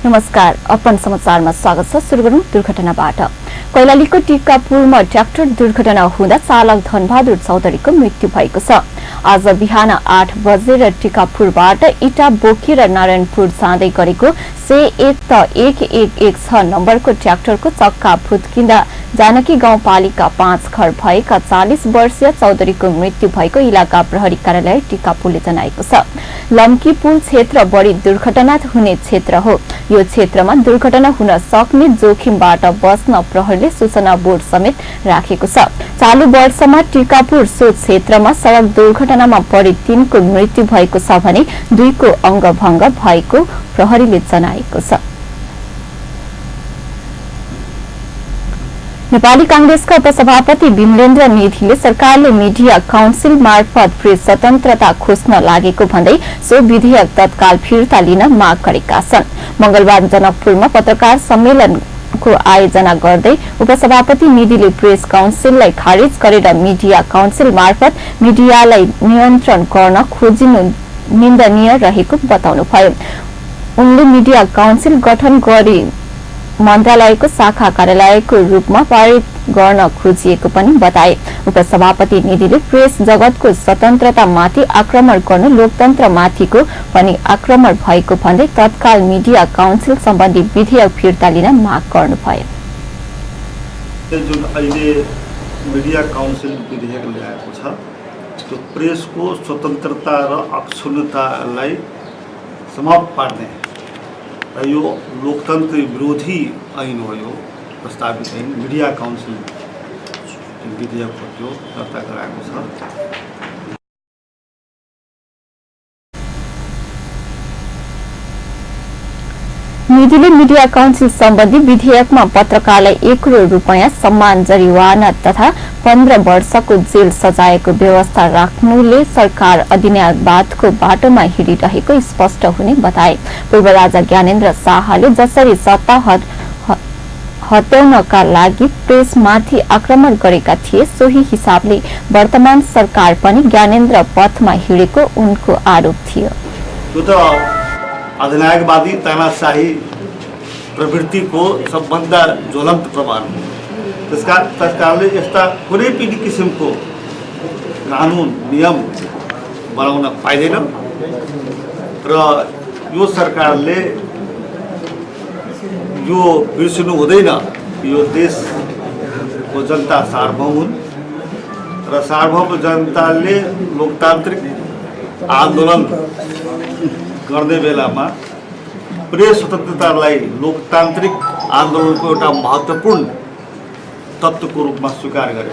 नमस्कार, अपन समाचारमा स्वागत छ। सुरु गरौं दुर्घटनाबाट। कैलालीको टिकापुरमा ट्र्याक्टर दुर्घटना हुँदा चालक धनबहादुर चौधरीको मृत्यु भएको छ। आज बिहान 8 बजेर टिकापुरबाट इटा बोकेर नारायणपुर जाँदै गरेको C11116 नम्बरको ट्र्याक्टरको चक्का फुत्किँदा जानकी गाउँपालिका 5 घर भएका 40 वर्षीय चौधरीको मृत्यु भएको इलाका प्रहरी कार्यालय टिकापुरले जनाएको छ। लम्की पुल क्षेत्र बढी दुर्घटना हुने क्षेत्र हो। यो क्षेत्रमा दुर्घटना हुन सक्ने जोखिमबाट बच्न प्रहरीले सूचना बोर्ड समेत राखेको छ। चालू वर्षमा टिकापुर सो क्षेत्रमा सड़क दुर्घटनामा बढी 3 को मृत्यु भएको छ भने 2 को अंगभंग भएको प्रहरीले जनाएको छ। नेपाली कांग्रेसका उपसभापति विमलेन्द्र निधिले सरकारले मिडिया काउन्सिल मार्फत प्रेस स्वतन्त्रता खोज्न लागेको भन्दै सो विधेयक तत्काल फिर्ता लिन माग गरेका छन्। मंगलबार जनकपुरमा पत्रकार सम्मेलन को आयोजना गर्दै उपसभापति निधिले प्रेस काउन्सिललाई खारेज गरेर मिडिया काउन्सिल मार्फत मिडियालाई नियन्त्रण गर्न खोजिनु निन्दनीय रहेको बताउनुभयो। उनले मिडिया काउन्सिल गठन गरी मन्त्रालयको शाखा कार्यालयको रूपमा पारित गर्न खोजिएको पनि बताए। उपसभापति निधिले प्रेस जगतको स्वतन्त्रतामाथि आक्रमण गर्नु लोकतन्त्रमाथिको पनि आक्रमण भएको भन्दै तत्काल मिडिया काउन्सिल सम्बन्धी विधेयक फिर्ता लिन माग गर्नुभयो। जुन अहिले मिडिया काउन्सिल विधेयक ल्याएको छ त्यो प्रेसको स्वतन्त्रता र अक्षुण्णतालाई समाप्त पार्ने र यो लोकतन्त्र विरोधी ऐन हो। यो प्रस्तावित ऐन मिडिया काउन्सिल विधेयक त्यो दर्ता गराएको छ। निधिले मिडिया काउन्सिल सम्बन्धी विधेयकमा पत्रकारलाई 1 करोड रुपैयाँ सम्मान जरिवाना तथा 15 वर्षको जेल सजायको व्यवस्था राख्नुले सरकार अधिनियमवादको बाटोमा हिँडिरहेको स्पष्ट हुने बताए। पूर्व राजा ज्ञानेन्द्र शाहले जसरी सत्ता हटाउनका लागि प्रेसमाथि आक्रमण गरेका थिए सोही हिसाबले वर्तमान सरकार पनि ज्ञानेन्द्र पथमा हिँडेको उनको आरोप थियो। अधिनायकवादी तानाशाही प्रवृत्तिको सबभन्दा ज्वलन्त प्रमाण हो। त्यसकारणले यस्ता कुनै पनि किसिमको कानुन नियम बनाउन पाइँदैन र यो सरकारले यो बिर्सिनु हुँदैन। यो देशको जनता सार्वभौम हुन् र सार्वभौम जनताले लोकतान्त्रिक आन्दोलन गर्ने बेलामा प्रेस स्वतन्त्रतालाई लोकतान्त्रिक आन्दोलनको एउटा महत्त्वपूर्ण तत्त्वको रूपमा स्वीकार गरे।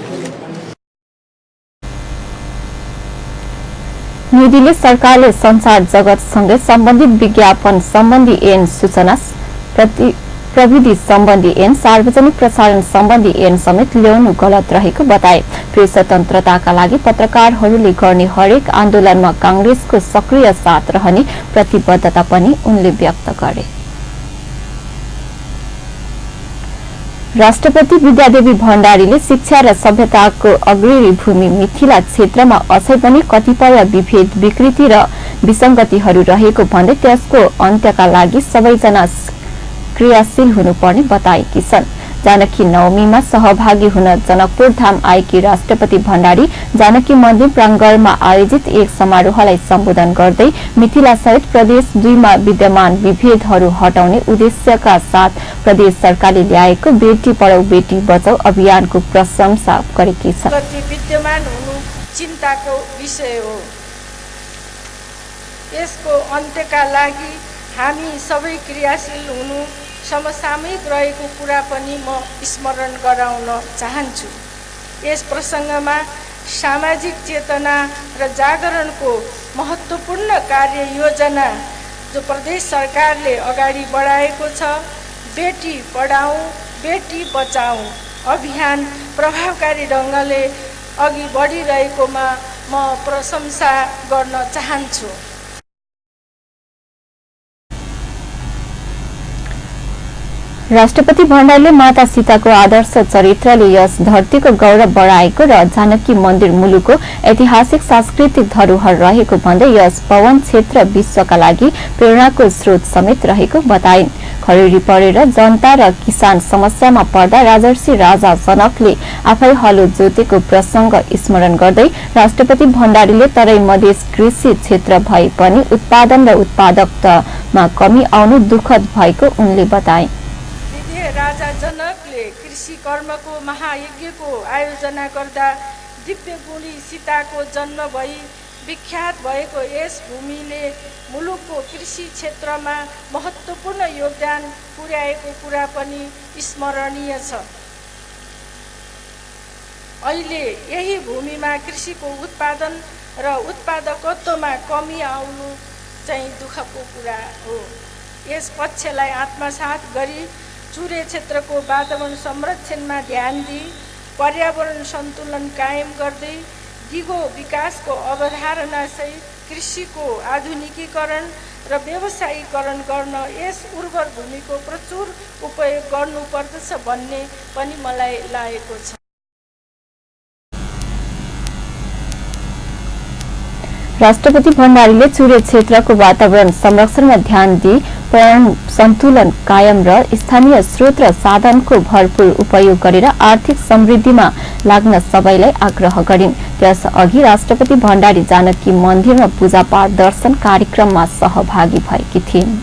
निधिले सरकारले संचार जगतसँगै सम्बन्धित विज्ञापन सम्बन्धी ऐन, सूचना प्रविधि सम्बन्धी ऐन, सार्वजनिक प्रसारण सम्बन्धी ऐन समेत ल्याउनु गलत रहेको बताए। प्रेस स्वतन्त्रताका लागि पत्रकारहरूले गर्ने हरेक आन्दोलनमा कांग्रेसको सक्रिय साथ रहने प्रतिबद्धता पनि उनले व्यक्त गरे। राष्ट्रपति विद्यादेवी भण्डारीले शिक्षा र सभ्यताको अग्रणी भूमि मिथिला क्षेत्रमा अझै पनि कतिपय विभेद, विकृति र विसंगतिहरू रहेको भन्दै त्यसको अन्त्यका लागि सबैजना क्रियाशील हुनुपर्ने बताएकी छन्। जानकी नवमीमा सहभागी हुन जनकपुर धाम आएकी राष्ट्रपति भण्डारी जानकी मन्दिर प्राङ्गणमा आयोजित एक समारोहलाई सम्बोधन गर्दै मिथिला सहित प्रदेश 2 मा विद्यमान विभेदहरू हटाउने उद्देश्यका साथ प्रदेश सरकारले ल्याएको बेटी पढाऊ बेटी बचाऊ अभियानको प्रशंसा गरेकी छन्। विद्यमान हुनु चिन्ताको विषय हो। यसको अन्त्यका लागि हामी सबै क्रियाशील हुनु समसामयिक रहेको कुरा पनि म स्मरण गराउन चाहन्छु। यस प्रसङ्गमा सामाजिक चेतना र जागरणको महत्त्वपूर्ण कार्य योजना जो प्रदेश सरकारले अगाडि बढाएको छ, बेटी पढाऊ बेटी बचाऊ अभियान प्रभावकारी ढङ्गले अघि बढिरहेकोमा म प्रशंसा गर्न चाहन्छु। राष्ट्रपति भण्डारीले माता सीताको आदर्श चरित्रले यस धरतीको गौरव बढाएको र जानकी मन्दिर मुलुकको ऐतिहासिक सांस्कृतिक धरोहर रहेको भन्दै यस पवन क्षेत्र विश्वका लागि प्रेरणाको स्रोत समेत रहेको बताइन्। खडेरी परेर जनता र किसान समस्यामा पर्दा राजर्षि राजा जनकले आफै हलो जोतेको प्रसंग स्मरण गर्दै राष्ट्रपति भण्डारीले तराई मधेस कृषि क्षेत्र भए पनि उत्पादन र उत्पादकतामा कमी आउनु दुःखद भएको उनले बताए। राजा जनकले कृषि कर्मको महायज्ञको आयोजना गर्दा दिव्य गुणी सीताको जन्म भई विख्यात भएको यस भूमिले मुलुकको कृषि क्षेत्रमा महत्त्वपूर्ण योगदान पुर्याएको कुरा पनि स्मरणीय छ। अहिले यही भूमिमा कृषिको उत्पादन र उत्पादकत्वमा कमी आउनु चाहिँ दुःखको कुरा हो। यस पक्षलाई आत्मसात गरी चुरे क्षेत्रको वातावरण संरक्षणमा ध्यान दिई पर्यावरण सन्तुलन कायम गर्दै दिगो विकासको अवधारणासहित कृषिको आधुनिकीकरण र व्यवसायीकरण गर्न यस उर्वर भूमिको प्रचुर उपयोग गर्नुपर्दछ भन्ने पनि मलाई लागेको छ। राष्ट्रपति भण्डारीले चुरे क्षेत्रको वातावरण संरक्षणमा ध्यान दिई पर्यावरण सन्तुलन कायम र स्थानीय स्रोत र साधनको भरपूर उपयोग गरेर आर्थिक समृद्धिमा लाग्न सबैलाई आग्रह गरिन्। त्यसअघि राष्ट्रपति भण्डारी जानकी मन्दिरमा पूजापाठ दर्शन कार्यक्रममा सहभागी भएकी थिइन्।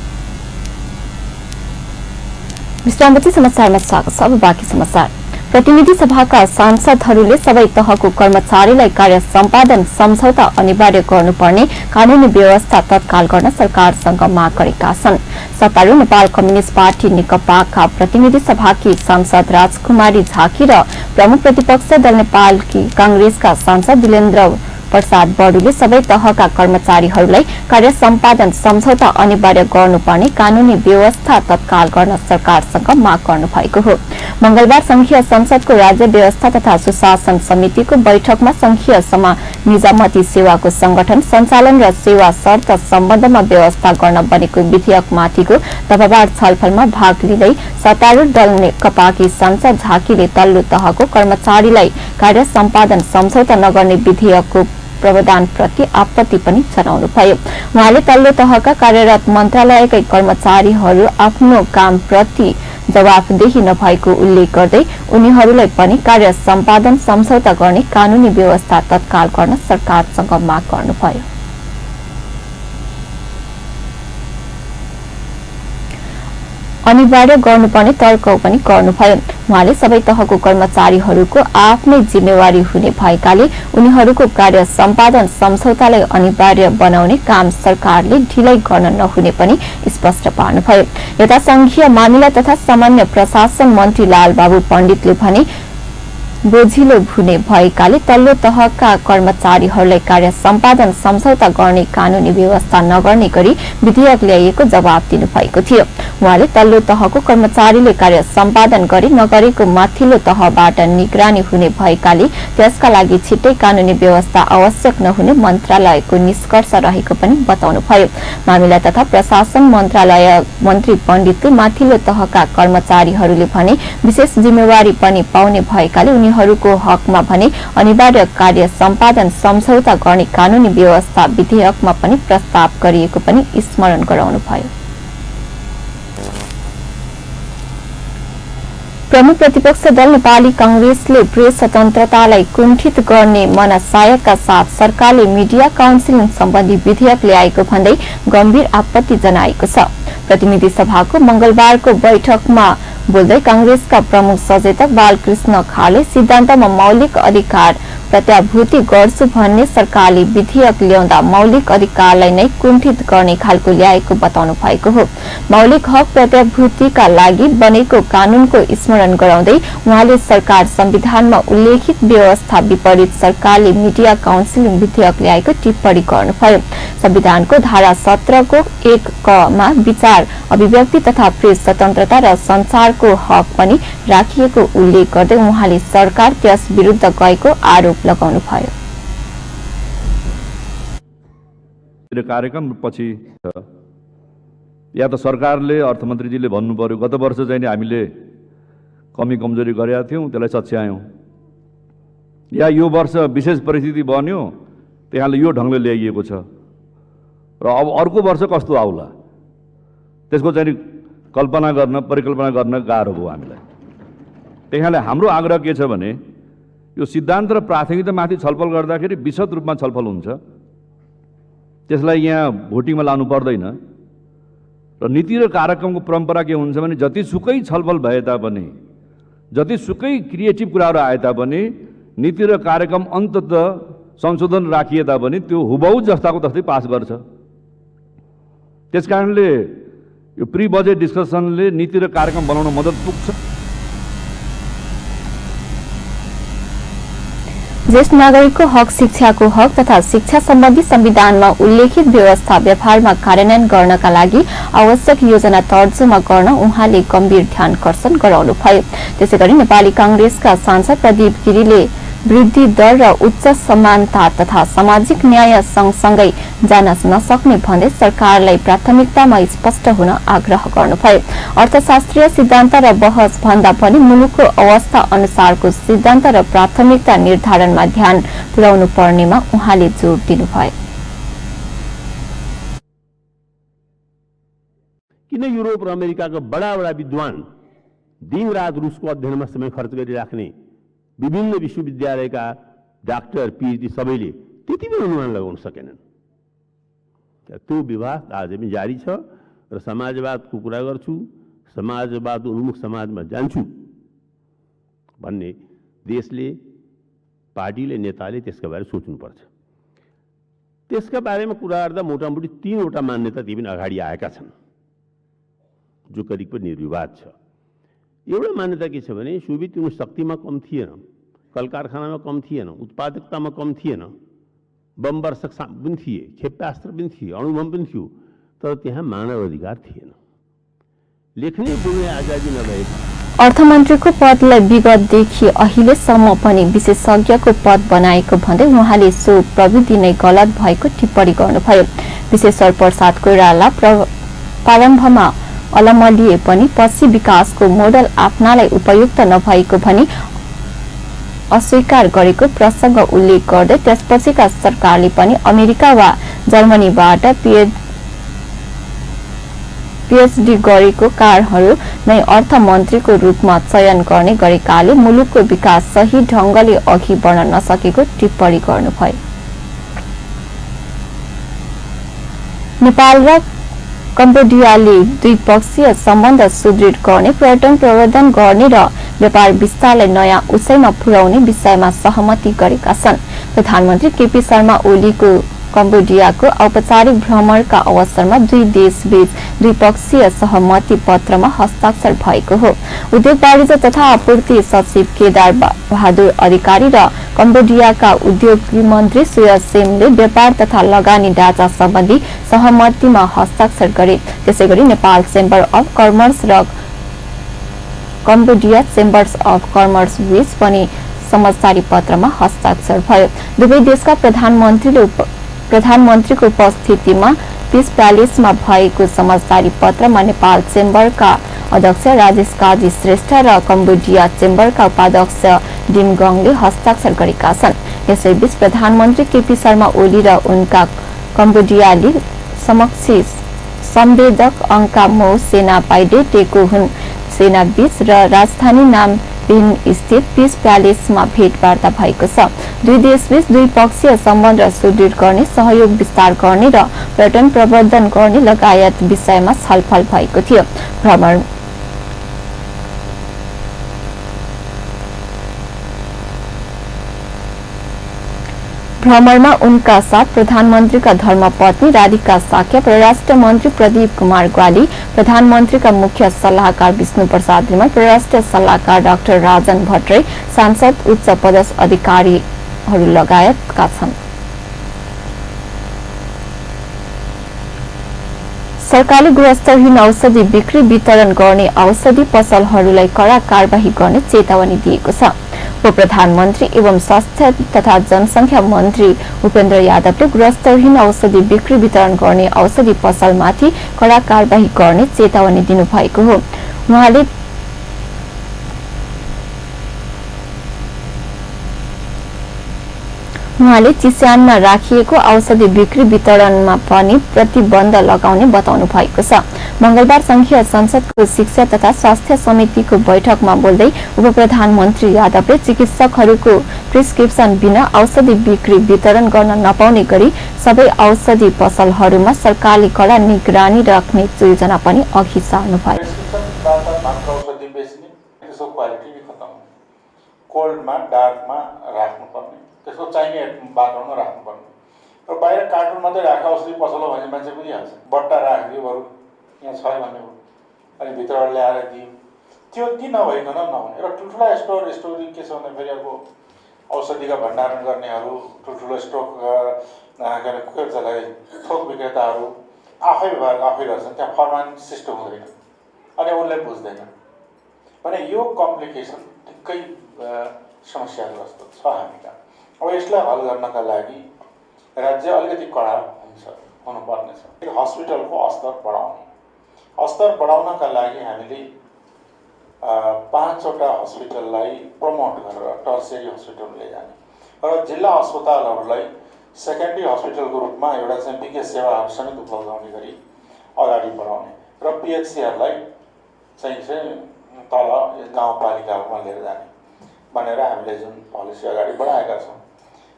विश्रामपछि समाचारमा स्वागत छ। अब बाँकी समाचार। प्रतिनिधि सभाका सांसदहरूले सबै तहको कर्मचारीलाई कार्य सम्पादन सम्झौता अनिवार्य गर्नुपर्ने कानूनी व्यवस्था तत्काल गर्न सरकारसँग माग गरेका छन्। सत्तारूढ नेपाल कम्युनिस्ट पार्टी नेकपाका प्रतिनिधि सभाकी सांसद राजकुमारी झाकी र प्रमुख प्रतिपक्ष दल नेपालकी कांग्रेसका सांसद दिलेन्द्र प्रसाद बडुले सबै तहका कर्मचारीहरूलाई कार्य सम्पादन सम्झौता अनिवार्य गर्नुपर्ने कानूनी व्यवस्था तत्काल गर्न सरकारसँग माग गर्नु भएको हो। मंगलबार संघीय संसदको राज्य व्यवस्था तथा सुशासन समितिको बैठकमा संघीय निजामती सेवाको संगठन सञ्चालन र सेवा शर्त सम्बन्धमा व्यवस्था गर्न बनेको विधेयकमाथिको तर्कवार छलफलमा भाग लिँदै सत्तारूढ दल नेकपाकी सांसद झाकीले तल्लो तहको कर्मचारीलाई कार्य सम्पादन सम्झौता नगर्ने विधेयकको प्रावधानप्रति आपत्ति पनि जनाउनुभयो। उहाँले तल्लो तहका कार्यरत मन्त्रालयकै कर्मचारीहरू आफ्नो कामप्रति जवाफदेही नभएको उल्लेख गर्दै उनीहरूलाई पनि कार्य सम्पादन सम्झौता गर्ने कानूनी व्यवस्था तत्काल गर्न सरकारसँग माग गर्नुभयो। अनिवार्य गर्नुपर्ने तर्क पनि गर्नुभयो। उहाँले सबै तहको कर्मचारीहरूको आफ्नै जिम्मेवारी हुने भएकाले उनीहरूको कार्य सम्पादन सम्झौतालाई अनिवार्य बनाउने काम सरकारले ढिलै गर्न नहुने पनि स्पष्ट पार्नुभयो। यता संघीय मामिला तथा सामान्य प्रशासन मन्त्री लालबाबु पण्डितले भने बोझिलो हुने भएकाले तल्लो तहका कर्मचारीहरूलाई कार्य सम्पादन सम्झौता गर्ने कानूनी व्यवस्था नगर्ने गरी विधेयक ल्याइएको जवाब दिनुभएको थियो। उहाँले तल्लो तहको कर्मचारीले कार्य सम्पादन गरी नगरेको माथिल्लो तहबाट निगरानी हुने भएकाले त्यसका लागि छिट्टै कानूनी व्यवस्था आवश्यक नहुने मन्त्रालयको निष्कर्ष रहेको पनि बताउनुभयो। मामिला तथा प्रशासन मन्त्रालय मन्त्री पण्डितले माथिल्लो तहका कर्मचारीहरूले भने विशेष जिम्मेवारी पनि पाउने भएकाले उनीहरूको हकमा भने अनिवार्य कार्य सम्पादन सम्झौता गर्ने कानूनी व्यवस्था विधेयकमा पनि प्रस्ताव गरिएको पनि स्मरण गराउनुभयो। प्रमुख प्रतिपक्ष दल नेपाली कांग्रेसले प्रेस स्वतन्त्रतालाई कुण्ठित गर्ने मनसायका साथ सरकारले मिडिया काउन्सिलिङ सम्बन्धी विधेयक ल्याएको भन्दै गम्भीर आपत्ति जनाएको छ। प्रतिनिधि सभाको मंगलबारको बैठकमा बोल्दै कांग्रेसका प्रमुख सचेतक बालकृष्ण खाले सिद्धान्तमा मौलिक अधिकार प्रत्याभूति गर्छु भन्ने सरकारले विधेयक ल्याउँदा मौलिक अधिकारलाई नै कुण्ठित गर्ने खालको ल्याएको बताउनु भएको हो। मौलिक हक प्रत्याभूतिका लागि बनेको कानूनको स्मरण गराउँदै उहाँले सरकार संविधानमा उल्लेखित व्यवस्था विपरीत सरकारले मिडिया काउन्सिलिङ विधेयक ल्याएको टिप्पणी गर्नुभयो। संविधानको धारा 17 को 1 क मा विचार अभिव्यक्ति तथा प्रेस स्वतन्त्रता र संचारको हक पनि राखिएको उल्लेख गर्दै उहाँले सरकार त्यस विरुद्ध गएको आरोप लगाउनुभयो। कार्यक्रम पछि या त सरकारले अर्थमन्त्रीजीले भन्नु पर्यो गत वर्ष चाहिँ नि हामीले कमी कमजोरी गरेका थियौँ त्यसलाई सच्यायौँ, या यो वर्ष विशेष परिस्थिति बन्यो त्यहाँले यो ढङ्गले ल्याइएको छ र अब अर्को वर्ष कस्तो आउला त्यसको चाहिँ कल्पना गर्न परिकल्पना गर्न गाह्रो भयो हामीलाई। त्यहाँले हाम्रो आग्रह के छ भने यो सिद्धान्त र प्राथमिकतामाथि छलफल गर्दाखेरि विशद रूपमा छलफल हुन्छ, त्यसलाई यहाँ भोटिङमा लानु पर्दैन। र नीति र कार्यक्रमको परम्परा के हुन्छ भने जतिसुकै छलफल भए तापनि, जतिसुकै क्रिएटिभ कुराहरू आए तापनि नीति र कार्यक्रम अन्ततः संशोधन राखिए तापनि त्यो हुबहु जस्ताको तस्तै पास गर्छ। त्यसकारणले यो प्री बजेट डिस्कसनले नीति र कार्यक्रम बनाउन मद्दत पुग्छ। ज्येष्ठ नागरिकको हक शिक्षाको हक तथा शिक्षा सम्बन्धी संविधानमा उल्लेखित व्यवस्था व्यवहारमा कार्यान्वयन गर्नका लागि आवश्यक योजना तर्जुमा गर्न उहाँले गम्भीर ध्यानकर्षण गराउनुभयो। त्यसैगरी नेपाली कांग्रेसका सांसद प्रदीप गिरीले वृद्धि दर र उच्च समानता तथा सामाजिक न्याय सँगसँगै जान नसक्ने भन्दै सरकारलाई प्राथमिकतामा स्पष्ट हुन आग्रह गर्नुभयो। अर्थशास्त्रीय सिद्धान्त र बहस भन्दा पनि मुलुकको अवस्था अनुसारको सिद्धान्त र प्राथमिकता निर्धारणमा ध्यान पुर्याउनु पर्नेमा उहाँले जोड दिनुभयो। किन युरोप र अमेरिकाका बडा विद्वान दिनरात रुसको अध्ययनमा समय खर्च गरिराख्ने विभिन्न विश्वविद्यालयका डाक्टर पीएचडी सबैले त्यति पनि अनुमान लगाउन सकेनन्। त्यो विवाद आज पनि जारी छ र समाजवादको कुरा गर्छु, समाजवाद उन्मुख समाजमा जान्छु भन्ने देशले, पार्टीले, नेताले त्यसका बारे सोच्नुपर्छ। त्यसका बारेमा कुरा गर्दा मोटामोटी 3 वटा मान्यता ती पनि अगाडि आएका छन् जो करिब पनि निर्विवाद छ। एउटा मान्यता के छ भने सोभियत युनियन शक्तिमा कम थिएन, कल कारखानामा कम थिएन, उत्पादकतामा कम थिएन, बम वर्षक पनि थिए, क्षेप्यास्त्र पनि थिए, अणुबम पनि थियो, तर त्यहाँ मानव अधिकार थिएन। लेख्ने बोल्ने आजादी नभएका अर्थमन्त्रीको पदलाई विगतदेखि अहिलेसम्म पनि विशेषज्ञको पद बनाएको भन्दै उहाँले सो प्रविधि नै गलत भएको टिप्पणी गर्नुभयो। विशेश्वर प्रसाद कोइराला प्रारम्भमा अलमलिए पनि पछि विकासको मोडल आफ्नालाई उपयुक्त नभएको भनी अस्वीकार गरेको प्रसंग उल्लेख गर्दै त्यसपछिका सरकारले पनि अमेरिका वा जर्मनीबाट पीएचडी गरेको कारहरू नै अर्थमन्त्रीको रूपमा चयन गर्ने गरेकाले मुलुकको विकास सही ढंगले अघि बढ्न नसकेको टिप्पणी गर्नुभयो। नेपाल र कम्बोडियाले द्विपक्षीय सम्बन्ध सुदृढ गर्ने, पर्यटन प्रवर्धन गर्ने र व्यापार विस्तारलाई नयाँ उचाइमा पुर्याउने विषयमा सहमति गरेका छन्। प्रधानमन्त्री केपी शर्मा ओलीको कम्बोडियाको औपचारिक भ्रमणका अवसरमा दुई देशबीच द्विपक्षीय सहमति पत्रमा हस्ताक्षर भएको हो। उद्योग वाणिज्य तथा आपूर्ति सचिव केदार बहादुर अधिकारी र कम्बोडियाका उद्योग मन्त्री सुय सेमले व्यापार तथा लगानी ढाँचा सम्बन्धी सहमतिमा हस्ताक्षर गरे। त्यसैगरी नेपाल चेम्बर अफ कमर्स र कम्बोडिया चेम्बर्स अफ कमर्स बीच पनि समझदारी पत्रमा हस्ताक्षर भयो। दुवै देशका प्रधानमन्त्रीको उपस्थितिमा पीस प्यालेसमा भएको समझदारी पत्रमा नेपाल चेम्बरका अध्यक्ष राजेश काजी श्रेष्ठ र कम्बोडिया चेम्बरका उपाध्यक्ष डिम गङले हस्ताक्षर गरेका छन्। यसैबीच प्रधानमन्त्री केपी शर्मा ओली र उनका कम्बोडियाली समकक्षी संवेदक अंका मौ सेना पाइडे टेको हुन सेना बीच र राजधानी नाम स्थित पीस प्यालेसमा भेटवार्ता भएको छ। दुई देशबीच द्विपक्षीय सम्बन्ध सुदृढ गर्ने, सहयोग विस्तार गर्ने र पर्यटन प्रवर्धन गर्ने लगायत विषयमा छलफल भएको थियो। भ्रमणमा उनका साथ प्रधानमन्त्रीका धर्मपत्नी राधिका साक्य, परराष्ट्र मन्त्री प्रदीप कुमार ग्वाली, प्रधानमन्त्रीका मुख्य सल्लाहकार विष्णु प्रसाद रिमाल, परराष्ट्र सल्लाहकार डाक्टर राजन भट्टराई, सांसद, उच्च पदस्थ अधिकारीहरू लगायतका छन्। सरकारले गुणस्तरहीन औषधि बिक्री वितरण गर्ने औषधि पसलहरूलाई कड़ा कारबाही गर्ने चेतावनी दिएको छ। उपप्रधानमन्त्री एवं स्वास्थ्य तथा जनसङ्ख्या मन्त्री उपेन्द्र यादवले गुणस्तरहीन औषधि बिक्री वितरण गर्ने औषधि पसलमाथि कड़ा कारबाही गर्ने चेतावनी दिनुभएको हो। उहाँले चिस्यानमा राखिएको औषधि बिक्री वितरणमा पनि प्रतिबन्ध लगाउने बताउनु भएको छ। मंगलबार संघीय संसदको शिक्षा तथा स्वास्थ्य समितिको बैठकमा बोल्दै उपप्रधानमन्त्री यादवले चिकित्सकहरूको प्रिस्क्रिप्सन बिना औषधि बिक्री वितरण गर्न नपाउने गरी सबै औषधि पसलहरूमा सरकारले कड़ा निगरानी राख्ने योजना पनि अघि सार्नु भयो। त्यसको चाहिने बाटोमा राख्नुपर्ने र बाहिर कार्टुन मात्रै राखेर औषधि पसल हो भने मान्छे बुझिहाल्छ। बट्टा राखिदियो बरु यहाँ छ भन्ने हो अनि भित्रबाट ल्याएर दियो, त्यो ती नभइकन नहुने। र ठुल्ठुला स्टोरी के छ भने फेरि अब औषधिका भण्डारण गर्नेहरू, ठुल्ठुलो स्टोक के भन्छ थोक विक्रेताहरू आफै गर्छन्, त्यहाँ फर्मान सिस्टम हुँदैन अनि उसले बुझ्दैन भने यो कम्प्लिकेसन निकै समस्याग्रस्त छ हामी कहाँ। अब यसलाई हल गर्नका लागि राज्य अलिकति कडा हुनुपर्नेछ। हस्पिटलको स्तर बढाउनका लागि हामीले 5वटा हस्पिटललाई प्रमोट गरेर टर्सियरी हस्पिटल लैजाने र जिल्ला अस्पतालहरूलाई सेकेन्डरी हस्पिटलको रूपमा एउटा चाहिँ विज्ञ सेवाहरू समेत उपलब्ध हुने गरी अगाडि बढाउने र पिएचसीहरूलाई चाहिँ तल गाउँपालिकाहरूमा लिएर जाने भनेर हामीले जुन पोलिसी अगाडि बढाएका छौँ।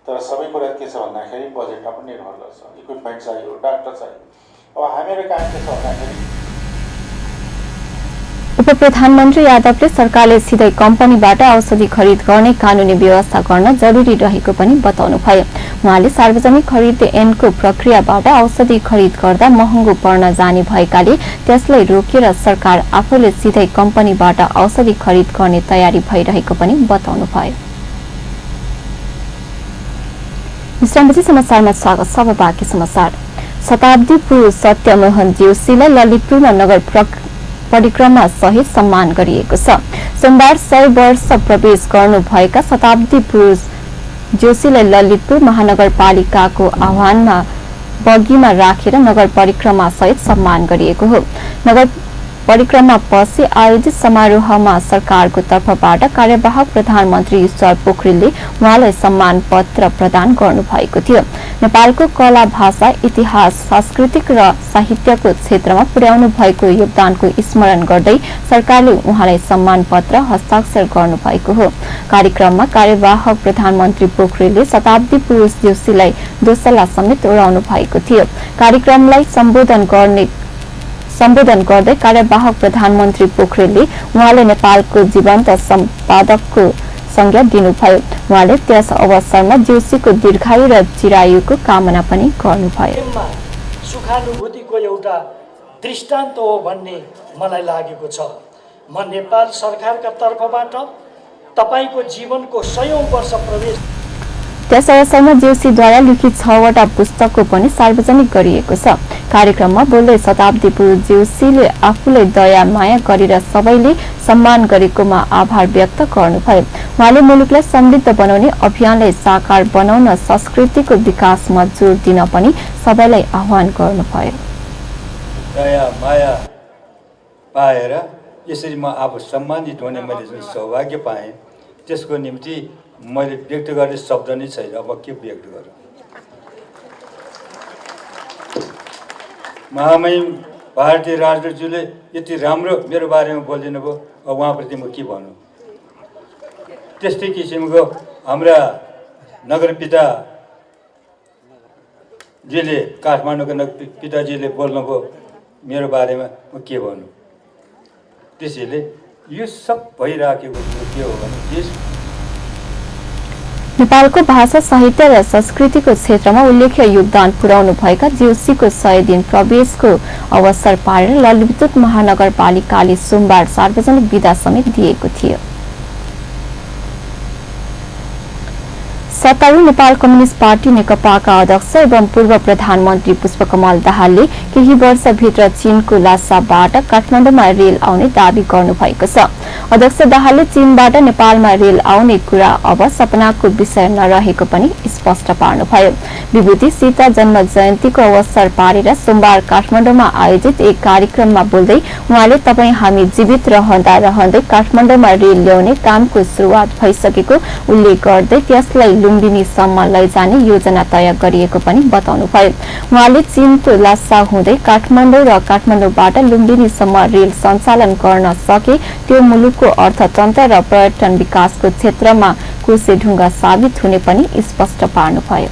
तर सबै कुरा के छ भन्दाखेरि बजेटमा पनि निर्भर गर्छ। इक्विपमेन्ट चाहियो, डाक्टर चाहियो। अब हामीहरू कहाँ के छ भन्दाखेरि उपप्रधानमन्त्री यादवले सरकारले सिधै कम्पनीबाट औषधि खरिद गर्ने कानूनी व्यवस्था गर्न जरुरी रहेको पनि बताउनुभयो। उहाँले सार्वजनिक खरिद ऐनको प्रक्रियाबाट औषधि खरिद गर्दा महँगो पर्न जाने भएकाले त्यसलाई रोकेर सरकार आफूले सिधै कम्पनीबाट औषधि खरिद गर्ने तयारी भइरहेको पनि बताउनुभयो। विश्रामपछि समाचारमा स्वागत छ। बाँकी समाचार। शताब्दी पुरुष सत्यमोहन जोशीलाई ललितपुरमा नगर परिक्रमा सहित सम्मान गरिएको छ। सोमबार 100 वर्ष प्रवेश गर्नुभएका शताब्दी पुरुष जोशीलाई ललितपुर महानगरपालिकाको आह्वानमा बगीमा राखेर नगर परिक्रमा सहित सम्मान गरिएको हो। नगर परिक्रमा पछि आयोजित समारोहमा सरकारको तर्फबाट कार्यवाहक प्रधानमन्त्री ईश्वर पोखरेलले उहाँलाई सम्मान पत्र प्रदान गर्नुभएको थियो। नेपालको कला, भाषा, इतिहास, सांस्कृतिक र साहित्यको क्षेत्रमा पुर्याउनु भएको योगदानको स्मरण गर्दै सरकारले उहाँलाई सम्मान पत्र हस्ताक्षर गर्नुभएको हो। कार्यक्रममा कार्यवाहक प्रधानमन्त्री पोखरेलले शताब्दी पुरुष जोशीलाई दोसल्ला समेत उडाउनु भएको थियो। कार्यक्रमलाई सम्बोधन गर्दै कार्यवाहक प्रधानमन्त्री पोखरेलले उहाँले नेपालको जीवन्त सम्पादकको संज्ञा दिनुभयो। उहाँले त्यस अवसरमा जोशीको दीर्घायु र चिरायुको कामना पनि गर्नुभयो। सुखानुभूतिको एउटा दृष्टान्त हो भन्ने मलाई लागेको छ। म नेपाल सरकारका तर्फबाट तपाईको जीवनको 100औं वर्ष प्रवेश त्यस अवसरमा जोशीद्वारा लिखित 6वटा पुस्तकको पनि सार्वजनिक गरिएको छ। कार्यक्रममा बोल्दै शताब्दी पुरुष जोशीले आफूले दया माया गरेर सबैले सम्मान गरेकोमा आभार व्यक्त गर्नुभयो। उहाँले मुलुकलाई समृद्ध बनाउने अभियानलाई साकार बनाउन संस्कृतिको विकासमा जोड दिन पनि सबैलाई आह्वान गर्नुभयो। दया माया पाएर यसरी म आफू सम्मानित हुने मैले जुन सौभाग्य पाएँ त्यसको निम्ति मैले व्यक्त गर्ने शब्द नै छैन। अब के व्यक्त गरौँ। महामहिम भारतीय राजदूतज्यूले यति राम्रो मेरो बारेमा बोलिदिनु भयो, अब उहाँप्रति म के भनौँ। त्यस्तै किसिमको हाम्रा नगरपिताजीले काठमाडौँको पिताजीले बोल्नुभयो मेरो बारेमा, म के भनौँ। त्यसैले यो सब भइराखेको के हो भने नेपालको भाषा, साहित्य र संस्कृतिको क्षेत्रमा उल्लेख्य योगदान पुर्याउनु भएका जोशीको 100 दिन प्रवेशको अवसर पारेर ललितपुर महानगरपालिकाले सोमबार सार्वजनिक बिदा समेत दिएको थियो। सत्तारूढ नेपाल कम्युनिस्ट पार्टी नेकपाका अध्यक्ष एवं पूर्व प्रधानमन्त्री पुष्पकमल दाहालले केही वर्षभित्र चीनको लासाबाट काठमाडौँमा रेल आउने दावी गर्नुभएको छ। अध्यक्ष दाहालले चीनबाट नेपालमा रेल आउने कुरा अब सपनाको विषय नरहेको पनि स्पष्ट पार्नुभयो। विभूति सीता जन्म जयन्तीको अवसर पारेर सोमबार काठमाडौँमा आयोजित एक कार्यक्रममा बोल्दै उहाँले तपाईँ हामी जीवित रहँदा रहँदै काठमाडौँमा रेल ल्याउने कामको सुरुवात भइसकेको उल्लेख गर्दै त्यसलाई लुम्बिनीसम्म लैजाने योजना तय गरिएको पनि बताउनुभयो। उहाँले चीनको लासा हुँदै काठमाडौँ र काठमाडौँबाट लुम्बिनीसम्म रेल सञ्चालन गर्न सके त्यो मुलुकको अर्थतन्त्र र पर्यटन विकासको क्षेत्रमा कोसेढुङ्गा साबित हुने पनि स्पष्ट पार्नुभयो।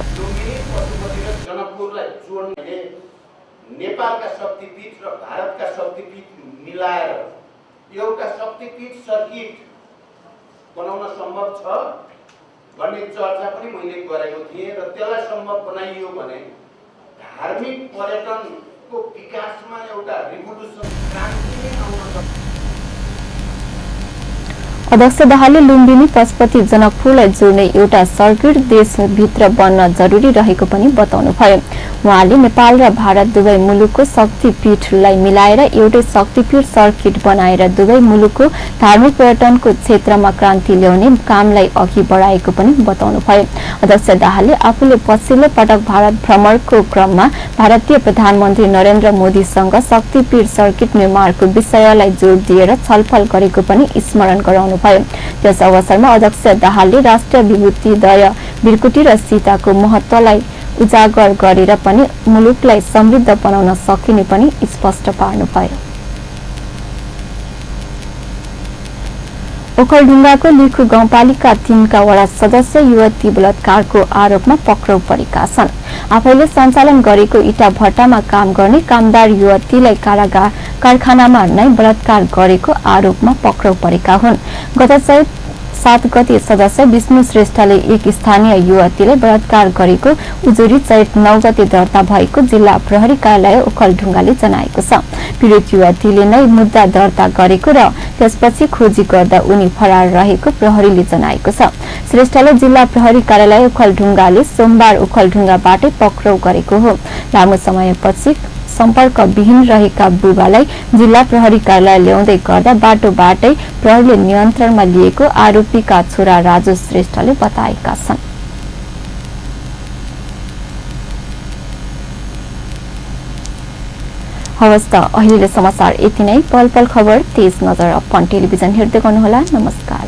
नेपालका शक्तिपीठ र भारतका शक्तिपीठ मिलाएर एउटा शक्तिपीठ सर्किट बनाउन सम्भव छ भन्ने चर्चा पनि मैले गरेको थिएँ र त्यसलाई सम्भव बनाइयो भने धार्मिक पर्यटनको विकासमा एउटा रिभोल्युसन क्रान्ति नै आउन सक्छ। अध्यक्ष दाहालले लुम्बिनी पशुपति जनकपुरलाई जोड्ने एउटा सर्किट देशभित्र बन्न जरुरी रहेको पनि बताउनुभयो। उहाँले नेपाल र भारत दुवै मुलुकको शक्तिपीठलाई मिलाएर एउटै शक्तिपीठ सर्किट बनाएर दुवै मुलुकको धार्मिक पर्यटनको क्षेत्रमा क्रान्ति ल्याउने कामलाई अघि बढाएको पनि बताउनुभयो। अध्यक्ष दाहालले आफूले पछिल्लो पटक भारत भ्रमणको क्रममा भारतीय प्रधानमन्त्री नरेन्द्र मोदीसँग शक्तिपीठ सर्किट निर्माणको विषयलाई जोड दिएर छलफल गरेको पनि स्मरण गराउनु भयो। त्यस अवसरमा अध्यक्ष दाहालले राष्ट्रिय विभूतिद्वय बिर्कुटी र सीताको महत्वलाई उजागर गरेर पनि मुलुकलाई समृद्ध बनाउन सकिने पनि स्पष्ट पार्नुभयो। ओखलढुङ्गाको लिखु गाउँपालिका 3 का वडा सदस्य युवती बलात्कारको आरोपमा पक्राउ परेका छन्। आफैले सञ्चालन गरेको इटा भट्टामा काम गर्ने कामदार युवतीलाई कारखानामा नै बलात्कार गरेको आरोपमा पक्राउ परेका हुन्। गत चैत 7 गते सदस्य विष्णु श्रेष्ठले एक स्थानीय युवतीलाई बलात्कार गरेको उजुरी चैत 9 गते दर्ता भएको जिल्ला प्रहरी कार्यालय ओखलढुङ्गाले जनाएको छ। पीडित युवतीले नै मुद्दा दर्ता गरेको र त्यसपछि खोजी गर्दा उनी फरार रहेको प्रहरीले जनाएको छ। श्रेष्ठले जिल्ला प्रहरी कार्यालय ओखलढुङ्गाले सोमबार ओखलढुङ्गाबाटै पक्राउ गरेको हो। लामो समयपछि सम्पर्कविहीन रहेका बुबालाई जिल्ला प्रहरी कार्यालय ल्याउँदै गर्दा बाटोबाटै प्रहरीले नियन्त्रणमा लिएको आरोपीका छोरा राजु श्रेष्ठले बताएका छन्। हवस् त अहिले समाचार यति नै। पल पल खबर तेज नजर अपन टेलिभिजन हेर्दै गर्नुहोला। नमस्कार।